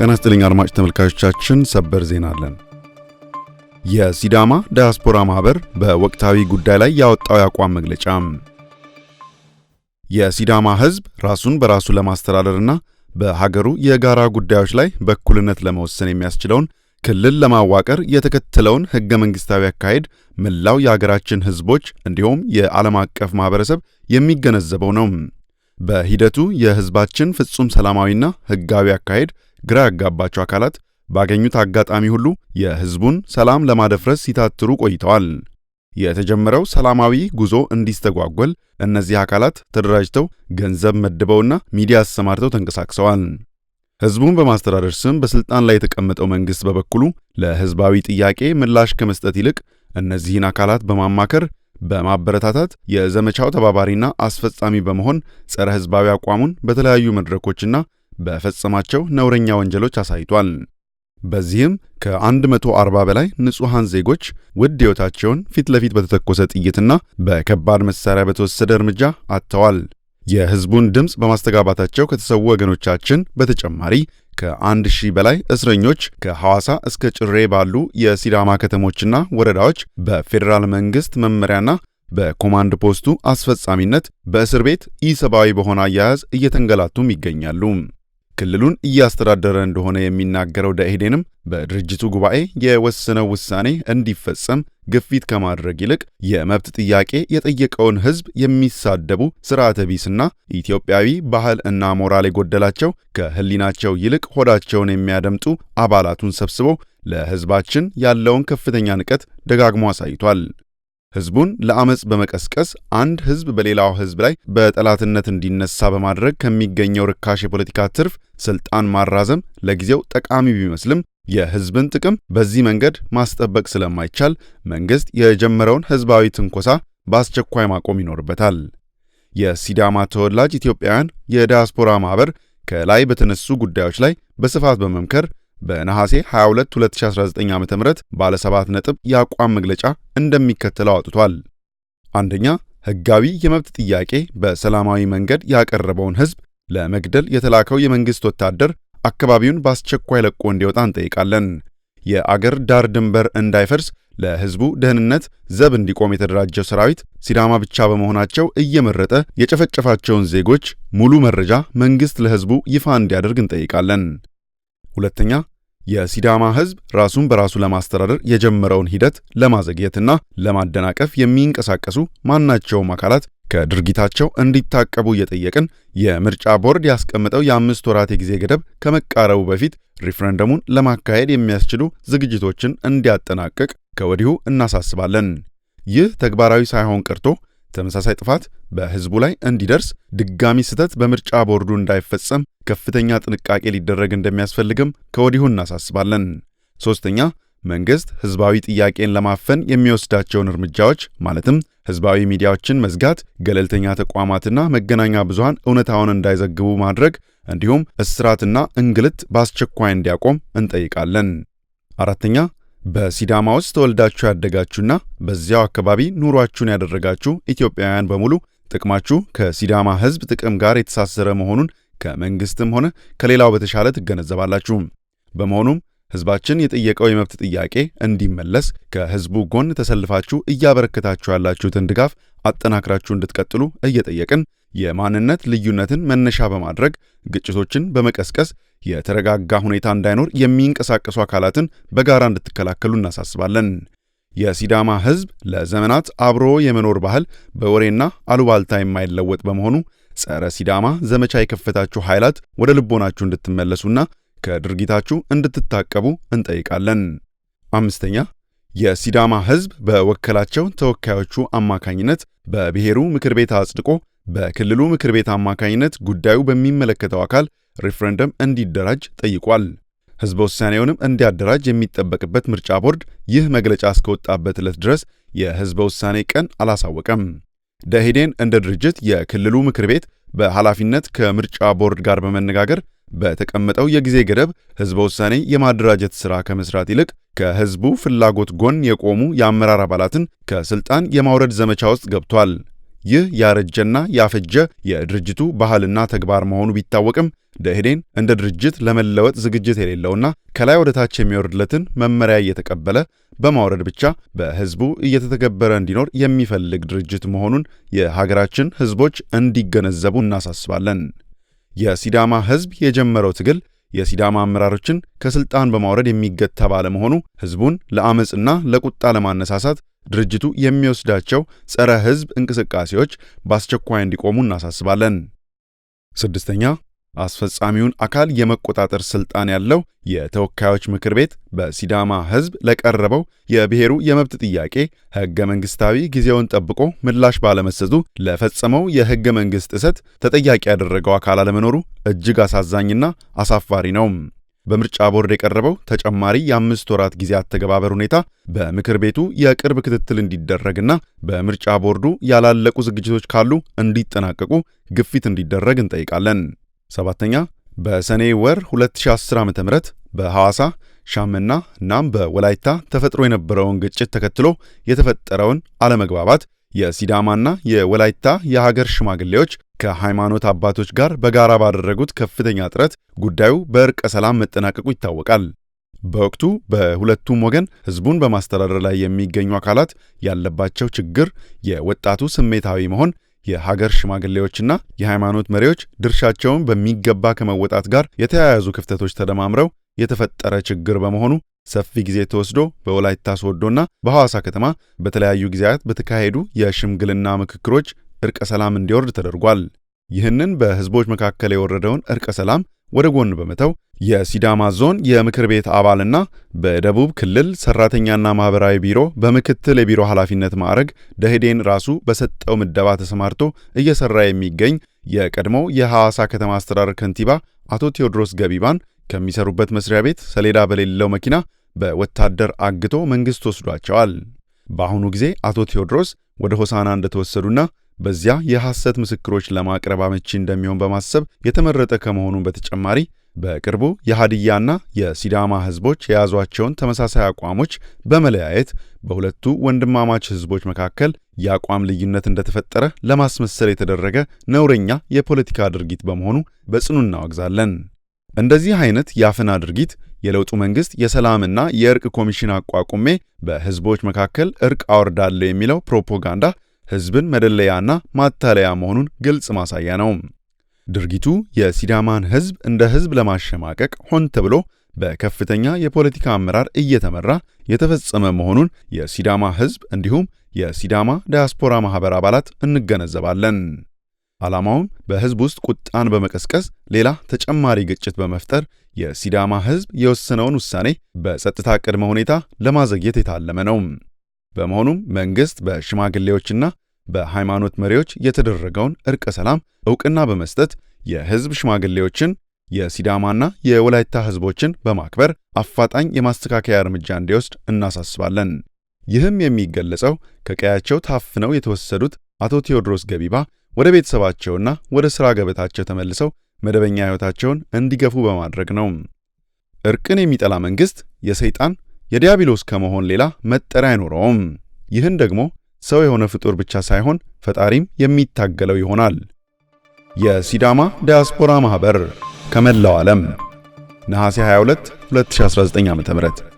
ጤና ይስጥልኝ አድማጭ ተመልካቾቻችን፣ ሰበር ዜና አለን። የሲዳማ ዲያስፖራ ማህበር በወቅታዊ ጉዳይ ላይ ያወጣው የአቋም መግለጫ የሲዳማ ሕዝብ ራሱን በራሱ ለማስተዳደርና በሀገሩ የጋራ ጉዳዮች ላይ በእኩልነት ለመወሰን የሚያስችለውን ክልል ለማዋቀር የተከተለውን ሕገ መንግሥታዊ አካሄድ መላው የሀገራችን ሕዝቦች እንዲሁም የዓለም አቀፍ ማህበረሰብ የሚገነዘበው ነው። በሂደቱ የሕዝባችን ፍጹም ሰላማዊና ሕጋዊ አካሄድ ግራ ያጋባቸው አካላት ባገኙት አጋጣሚ ሁሉ የሕዝቡን ሰላም ለማደፍረስ ሲታትሩ ቆይተዋል። የተጀመረው ሰላማዊ ጉዞ እንዲስተጓጎል እነዚህ አካላት ተደራጅተው ገንዘብ መድበውና ሚዲያ አሰማርተው ተንቀሳቅሰዋል። ሕዝቡን በማስተዳደር ስም በስልጣን ላይ የተቀመጠው መንግሥት በበኩሉ ለሕዝባዊ ጥያቄ ምላሽ ከመስጠት ይልቅ እነዚህን አካላት በማማከር በማበረታታት የዘመቻው ተባባሪና አስፈጻሚ በመሆን ጸረ ሕዝባዊ አቋሙን በተለያዩ መድረኮችና በፈጸማቸው ነውረኛ ወንጀሎች አሳይቷል። በዚህም ከ140 በላይ ንጹሐን ዜጎች ውድ ሕይወታቸውን ፊት ለፊት በተተኮሰ ጥይትና በከባድ መሳሪያ በተወሰደ እርምጃ አጥተዋል። የሕዝቡን ድምፅ በማስተጋባታቸው ከተሰዉ ወገኖቻችን በተጨማሪ ከ1000 በላይ እስረኞች ከሐዋሳ እስከ ጭሬ ባሉ የሲዳማ ከተሞችና ወረዳዎች በፌዴራል መንግሥት መመሪያና በኮማንድ ፖስቱ አስፈጻሚነት በእስር ቤት ኢሰብአዊ በሆነ አያያዝ እየተንገላቱም ይገኛሉ። ክልሉን እያስተዳደረ እንደሆነ የሚናገረው ደኢህዴንም በድርጅቱ ጉባኤ የወሰነው ውሳኔ እንዲፈጸም ግፊት ከማድረግ ይልቅ የመብት ጥያቄ የጠየቀውን ሕዝብ የሚሳደቡ ስርዓተ ቢስና ኢትዮጵያዊ ባህል እና ሞራል የጎደላቸው ከሕሊናቸው ይልቅ ሆዳቸውን የሚያደምጡ አባላቱን ሰብስበው ለሕዝባችን ያለውን ከፍተኛ ንቀት ደጋግሞ አሳይቷል። ሕዝቡን ለአመፅ በመቀስቀስ አንድ ሕዝብ በሌላው ሕዝብ ላይ በጠላትነት እንዲነሳ በማድረግ ከሚገኘው ርካሽ የፖለቲካ ትርፍ ስልጣን ማራዘም ለጊዜው ጠቃሚ ቢመስልም የሕዝብን ጥቅም በዚህ መንገድ ማስጠበቅ ስለማይቻል መንግሥት የጀመረውን ሕዝባዊ ትንኮሳ በአስቸኳይ ማቆም ይኖርበታል። የሲዳማ ተወላጅ ኢትዮጵያውያን የዲያስፖራ ማኅበር ከላይ በተነሱ ጉዳዮች ላይ በስፋት በመምከር በነሐሴ 22 2019 ዓ.ም ባለ 7 ነጥብ የአቋም መግለጫ እንደሚከተለው አውጥቷል። አንደኛ፣ ሕጋዊ የመብት ጥያቄ በሰላማዊ መንገድ ያቀረበውን ሕዝብ ለመግደል የተላከው የመንግሥት ወታደር አካባቢውን በአስቸኳይ ለቆ እንዲወጣ እንጠይቃለን። የአገር ዳር ድንበር እንዳይፈርስ ለሕዝቡ ደህንነት ዘብ እንዲቆም የተደራጀው ሰራዊት ሲዳማ ብቻ በመሆናቸው እየመረጠ የጨፈጨፋቸውን ዜጎች ሙሉ መረጃ መንግሥት ለሕዝቡ ይፋ እንዲያደርግ እንጠይቃለን። ሁለተኛ፣ የሲዳማ ሕዝብ ራሱን በራሱ ለማስተዳደር የጀመረውን ሂደት ለማዘግየትና ለማደናቀፍ የሚንቀሳቀሱ ማናቸውም አካላት ከድርጊታቸው እንዲታቀቡ እየጠየቅን የምርጫ ቦርድ ያስቀመጠው የ5 ወራት የጊዜ ገደብ ከመቃረቡ በፊት ሪፍረንደሙን ለማካሄድ የሚያስችሉ ዝግጅቶችን እንዲያጠናቅቅ ከወዲሁ እናሳስባለን። ይህ ተግባራዊ ሳይሆን ቀርቶ ተመሳሳይ ጥፋት በሕዝቡ ላይ እንዲደርስ ድጋሚ ስህተት በምርጫ ቦርዱ እንዳይፈጸም ከፍተኛ ጥንቃቄ ሊደረግ እንደሚያስፈልግም ከወዲሁ እናሳስባለን። ሶስተኛ፣ መንግሥት ሕዝባዊ ጥያቄን ለማፈን የሚወስዳቸውን እርምጃዎች ማለትም ሕዝባዊ ሚዲያዎችን መዝጋት፣ ገለልተኛ ተቋማትና መገናኛ ብዙሃን እውነታውን እንዳይዘግቡ ማድረግ እንዲሁም እስራትና እንግልት በአስቸኳይ እንዲያቆም እንጠይቃለን። አራተኛ፣ በሲዳማ ውስጥ ተወልዳችሁ ያደጋችሁና በዚያው አካባቢ ኑሯችሁን ያደረጋችሁ ኢትዮጵያውያን በሙሉ ጥቅማችሁ ከሲዳማ ሕዝብ ጥቅም ጋር የተሳሰረ መሆኑን ከመንግሥትም ሆነ ከሌላው በተሻለ ትገነዘባላችሁ። በመሆኑም ሕዝባችን የጠየቀው የመብት ጥያቄ እንዲመለስ ከሕዝቡ ጎን ተሰልፋችሁ እያበረከታችሁ ያላችሁትን ድጋፍ አጠናክራችሁ እንድትቀጥሉ እየጠየቅን የማንነት ልዩነትን መነሻ በማድረግ ግጭቶችን በመቀስቀስ የተረጋጋ ሁኔታ እንዳይኖር የሚንቀሳቀሱ አካላትን በጋራ እንድትከላከሉ እናሳስባለን። የሲዳማ ሕዝብ ለዘመናት አብሮ የመኖር ባህል በወሬና አሉባልታ የማይለወጥ በመሆኑ ጸረ ሲዳማ ዘመቻ የከፈታችሁ ኃይላት ወደ ልቦናችሁ እንድትመለሱና ከድርጊታችሁ እንድትታቀቡ እንጠይቃለን። አምስተኛ፣ የሲዳማ ሕዝብ በወከላቸው ተወካዮቹ አማካኝነት በብሔሩ ምክር ቤት አጽድቆ በክልሉ ምክር ቤት አማካኝነት ጉዳዩ በሚመለከተው አካል ሪፍረንደም እንዲደራጅ ጠይቋል። ሕዝበ ውሳኔውንም እንዲያደራጅ የሚጠበቅበት ምርጫ ቦርድ ይህ መግለጫ እስከወጣበት ዕለት ድረስ የሕዝበ ውሳኔ ቀን አላሳወቀም። ደኢህዴን እንደ ድርጅት የክልሉ ምክር ቤት በኃላፊነት ከምርጫ ቦርድ ጋር በመነጋገር በተቀመጠው የጊዜ ገደብ ሕዝበ ውሳኔ የማደራጀት ሥራ ከመስራት ይልቅ ከሕዝቡ ፍላጎት ጎን የቆሙ የአመራር አባላትን ከስልጣን የማውረድ ዘመቻ ውስጥ ገብቷል። ይህ ያረጀና ያፈጀ የድርጅቱ ባህልና ተግባር መሆኑ ቢታወቅም ደኢህዴን እንደ ድርጅት ለመለወጥ ዝግጅት የሌለውና ከላይ ወደ ታች የሚወርድለትን መመሪያ እየተቀበለ በማውረድ ብቻ በህዝቡ እየተተገበረ እንዲኖር የሚፈልግ ድርጅት መሆኑን የሀገራችን ህዝቦች እንዲገነዘቡ እናሳስባለን። የሲዳማ ህዝብ የጀመረው ትግል የሲዳማ አመራሮችን ከስልጣን በማውረድ የሚገታ ባለመሆኑ ህዝቡን ለአመጽና ለቁጣ ለማነሳሳት ድርጅቱ የሚወስዳቸው ጸረ ህዝብ እንቅስቃሴዎች በአስቸኳይ እንዲቆሙ እናሳስባለን። ስድስተኛ፣ አስፈጻሚውን አካል የመቆጣጠር ስልጣን ያለው የተወካዮች ምክር ቤት በሲዳማ ህዝብ ለቀረበው የብሔሩ የመብት ጥያቄ ህገ መንግስታዊ ጊዜውን ጠብቆ ምላሽ ባለመስጠቱ ለፈጸመው የህገ መንግስት ጥሰት ተጠያቂ ያደረገው አካል አለመኖሩ እጅግ አሳዛኝና አሳፋሪ ነው። በምርጫ ቦርድ የቀረበው ተጨማሪ የ5 ወራት ጊዜ አተገባበር ሁኔታ በምክር ቤቱ የቅርብ ክትትል እንዲደረግና በምርጫ ቦርዱ ያላለቁ ዝግጅቶች ካሉ እንዲጠናቀቁ ግፊት እንዲደረግ እንጠይቃለን። ሰባተኛ፣ በሰኔ ወር 2010 ዓ.ም በሐዋሳ፣ ሻመና እናም በወላይታ ተፈጥሮ የነበረውን ግጭት ተከትሎ የተፈጠረውን አለመግባባት የሲዳማና የወላይታ የሀገር ሽማግሌዎች ከሃይማኖት አባቶች ጋር በጋራ ባደረጉት ከፍተኛ ጥረት ጉዳዩ በእርቀ ሰላም መጠናቀቁ ይታወቃል። በወቅቱ በሁለቱም ወገን ህዝቡን በማስተዳደር ላይ የሚገኙ አካላት ያለባቸው ችግር፣ የወጣቱ ስሜታዊ መሆን፣ የሀገር ሽማግሌዎችና የሃይማኖት መሪዎች ድርሻቸውን በሚገባ ከመወጣት ጋር የተያያዙ ክፍተቶች ተደማምረው የተፈጠረ ችግር በመሆኑ ሰፊ ጊዜ ተወስዶ በወላይታ ሶዶና በሐዋሳ ከተማ በተለያዩ ጊዜያት በተካሄዱ የሽምግልና ምክክሮች እርቀ ሰላም እንዲወርድ ተደርጓል። ይህንን በህዝቦች መካከል የወረደውን እርቀ ሰላም ወደ ጎን በመተው የሲዳማ ዞን የምክር ቤት አባልና በደቡብ ክልል ሰራተኛና ማህበራዊ ቢሮ በምክትል የቢሮ ኃላፊነት ማዕረግ ደኢህዴን ራሱ በሰጠው ምደባ ተሰማርቶ እየሰራ የሚገኝ የቀድሞው የሐዋሳ ከተማ አስተዳደር ከንቲባ አቶ ቴዎድሮስ ገቢባን ከሚሰሩበት መስሪያ ቤት ሰሌዳ በሌለው መኪና በወታደር አግቶ መንግስት ወስዷቸዋል። በአሁኑ ጊዜ አቶ ቴዎድሮስ ወደ ሆሳና እንደተወሰዱና በዚያ የሐሰት ምስክሮች ለማቅረብ አመቺ እንደሚሆን በማሰብ የተመረጠ ከመሆኑ በተጨማሪ በቅርቡ የሃዲያና የሲዳማ ህዝቦች የያዟቸውን ተመሳሳይ አቋሞች በመለያየት በሁለቱ ወንድማማች ህዝቦች መካከል የአቋም ልዩነት እንደተፈጠረ ለማስመሰል የተደረገ ነውረኛ የፖለቲካ ድርጊት በመሆኑ በጽኑ እናወግዛለን። እንደዚህ አይነት የአፈና ድርጊት የለውጡ መንግስት የሰላምና የእርቅ ኮሚሽን አቋቁሜ በህዝቦች መካከል እርቅ አወርዳለሁ የሚለው ፕሮፓጋንዳ ህዝብን መደለያና ማታለያ መሆኑን ግልጽ ማሳያ ነው። ድርጊቱ የሲዳማን ህዝብ እንደ ህዝብ ለማሸማቀቅ ሆን ተብሎ በከፍተኛ የፖለቲካ አመራር እየተመራ የተፈጸመ መሆኑን የሲዳማ ህዝብ እንዲሁም የሲዳማ ዲያስፖራ ማህበር አባላት እንገነዘባለን። ዓላማውም በህዝብ ውስጥ ቁጣን በመቀስቀስ ሌላ ተጨማሪ ግጭት በመፍጠር የሲዳማ ህዝብ የወሰነውን ውሳኔ በጸጥታ ቅድመ ሁኔታ ለማዘግየት የታለመ ነው። በመሆኑም መንግስት በሽማግሌዎችና በሃይማኖት መሪዎች የተደረገውን እርቀ ሰላም እውቅና በመስጠት የህዝብ ሽማግሌዎችን፣ የሲዳማና የወላይታ ህዝቦችን በማክበር አፋጣኝ የማስተካከያ እርምጃ እንዲወስድ እናሳስባለን። ይህም የሚገለጸው ከቀያቸው ታፍነው የተወሰዱት አቶ ቴዎድሮስ ገቢባ ወደ ቤተሰባቸውና ወደ ሥራ ገበታቸው ተመልሰው መደበኛ ሕይወታቸውን እንዲገፉ በማድረግ ነው። እርቅን የሚጠላ መንግስት የሰይጣን የዲያብሎስ ከመሆን ሌላ መጠሪያ አይኖረውም። ይህን ደግሞ ሰው የሆነ ፍጡር ብቻ ሳይሆን ፈጣሪም የሚታገለው ይሆናል። የሲዳማ ዲያስፖራ ማህበር ከመላው ዓለም ነሐሴ 22 2019 ዓ.ም።